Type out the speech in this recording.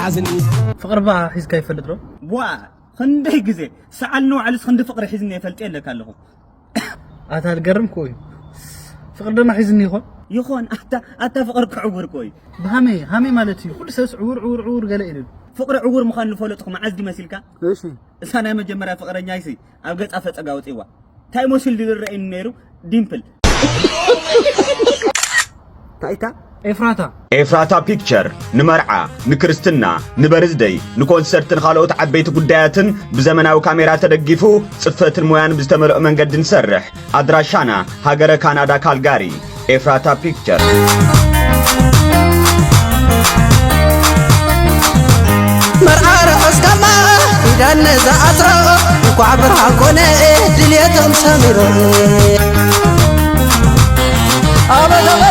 ሓዝኒ። ፍቕሪ ባ ሒዝካ ይፈልጥ ዶ? ዋ ክንደይ ግዜ ሰዓል ንባዕሉስ ክንዲ ፍቕሪ ሒዝኒ ይፈልጥ የለካ ኣለኹ። ኣታ ልገርም እኮ እዩ። ፍቕሪ ድማ ሒዝኒ ይኾን? ይኾን ኣታ ኣታ ፍቕሪ ክዕውር እኮ እዩ። ብሃሜ ሃሜ ማለት እዩ። ኩሉ ሰብስ ዕውር ዕውር ዕውር ገለ ኢሉ። ፍቕሪ ዕውር ምዃኑ ዝፈለጥኹ መዓዝ ድዩ መሲልካ? እሺ እሳ ናይ መጀመርያ ፍቕረኛይሲ ኣብ ገጻ ፈጸጋ ወጺዋ እንታይ መሲሉ ዝረኣየኒ ነይሩ? ዲምፕል ታይታ ኤፍራታ ኤፍራታ ፒክቸር ንመርዓ፣ ንክርስትና፣ ንበርዝደይ፣ ንኮንሰርትን ካልኦት ዓበይቲ ጉዳያትን ብዘመናዊ ካሜራ ተደጊፉ ጽፈትን ሞያን ብዝተመልኦ መንገዲ ንሰርሕ። ኣድራሻና ሃገረ ካናዳ ካልጋሪ። ኤፍራታ ፒክቸር። መርዓ ርሑስ ጋማ ኪዳን ነዝኣስሮ እንኳዕ ብርሃን ኮነ ድልየቶም ሰሚሩ ኣበለበ